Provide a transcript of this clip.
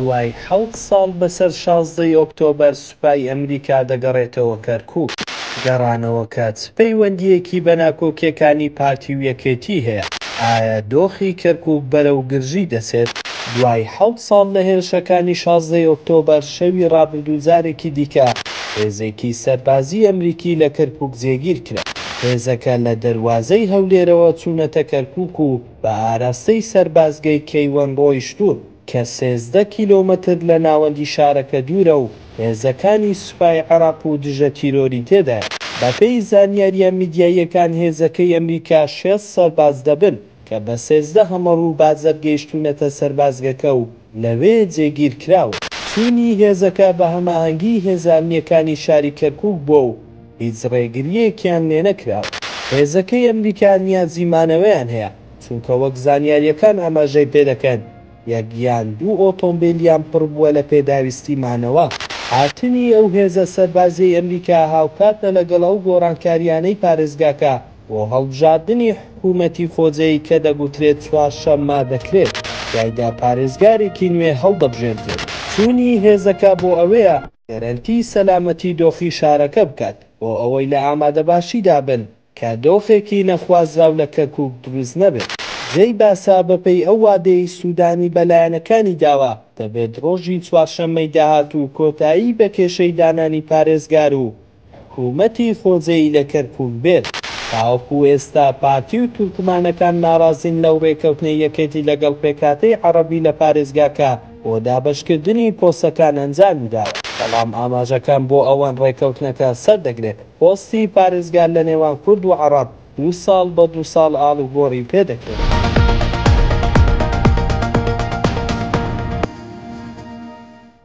دوای حەوت ساڵ بەسەر 16 ی ئۆکتۆبەر سوپای ئەمریکا دەگەڕێتەوە کەرکوک، گەڕانەوەکە چ پەیوەندییەکی بە ناکۆکییەکانی پارتی و یەکێتی هەیە؟ ئایا دۆخی کەرکوک بەرەو گرژی دەچێت؟ دوای حەوت ساڵ لە هێرشەکانی 16 ی ئۆکتۆبەر شەوی ڕابردوو جارێکی دیکە هێزێکی سەربازی ئەمریکی لە کەرکوک جێگیر کرا. هێزەکە لە دەروازەی هەولێرەوە چوونەتە کەرکوک و بە ئاراستەی سەربازگەی کەیوەن ڕۆیشتوون کە 13 کیلۆمەتر لە ناوەندی شارەکە دوورە و هێزەکانی سوپای عێراق و دژە تیرۆری تێدایە. بەپێی زانیارییە میدیاییەکان هێزەکەی ئەمریکا 60 سەرباز دەبن کە بە 13 هەمەڕ و بازەر گەیشتوونەتە سەربازگەکە و لەوێ جێگیر کراون. چوونی هێزەکە بە هەماهەنگیی هێزە ئەمنییەکانی شاری کەرکووک بووە و هیچ ڕێگرییەکیان لێنەکراوە. هێزەکەی ئەمریکا نیازی مانەوەیان هەیە، چونکە وەک زانیارییەکان ئاماژەی پێدەکەن، یەک یان دوو ئۆتۆمبێلیان پڕ بووە لە پێداویستی مانەوە. هاتنی ئەو هێزە سەربازیەی ئەمریکا هاوکاتە لەگەڵ ئەو گۆڕانکارییانەی پارێزگاکە بۆ هەڵبژاردنی حکوومەتی خۆجێی کە دەگوترێت چوارشەممە دەکرێت، تیایدا پارێزگارێکی نوێ هەڵدەبژێردرێت. چوونی هێزەکە بۆ ئەوەیە گەرەنتی سەلامەتی دۆخی شارەکە بکات، بۆ ئەوەی لە ئامادەباشیدا بن کە دۆخێکی نەخوازراو لە کەرکوک دروست نەبێت. جێی باسە بەپێی ئەو وادەیەی سودانی بە لایەنەکانی داوە، دەبێت ڕۆژی چوارشەممەی داهاتوو کۆتایی بە کێشەی دانانی پارێزگار و حکومەتی خۆجێی لە کەرکوک بێت. تاوەکو ئێستا پارتی و تورکمانەکان ناڕازین لەو ڕێکەوتنەی یەکێتی لەگەڵ پێکهاتەی عەڕەبی لە پارێزگاکە بۆ دابەشکردنی پۆستەکان ئەنجامیداوە، بەڵام ئاماژەکان بۆ ئەوەن ڕێکەوتنەکە سەردەگرێت. پۆستی پارێزگار لە نێوان کورد و عەڕەب دوو ساڵ بە دوو ساڵ ئاڵوگۆڕی پێدەکرێت.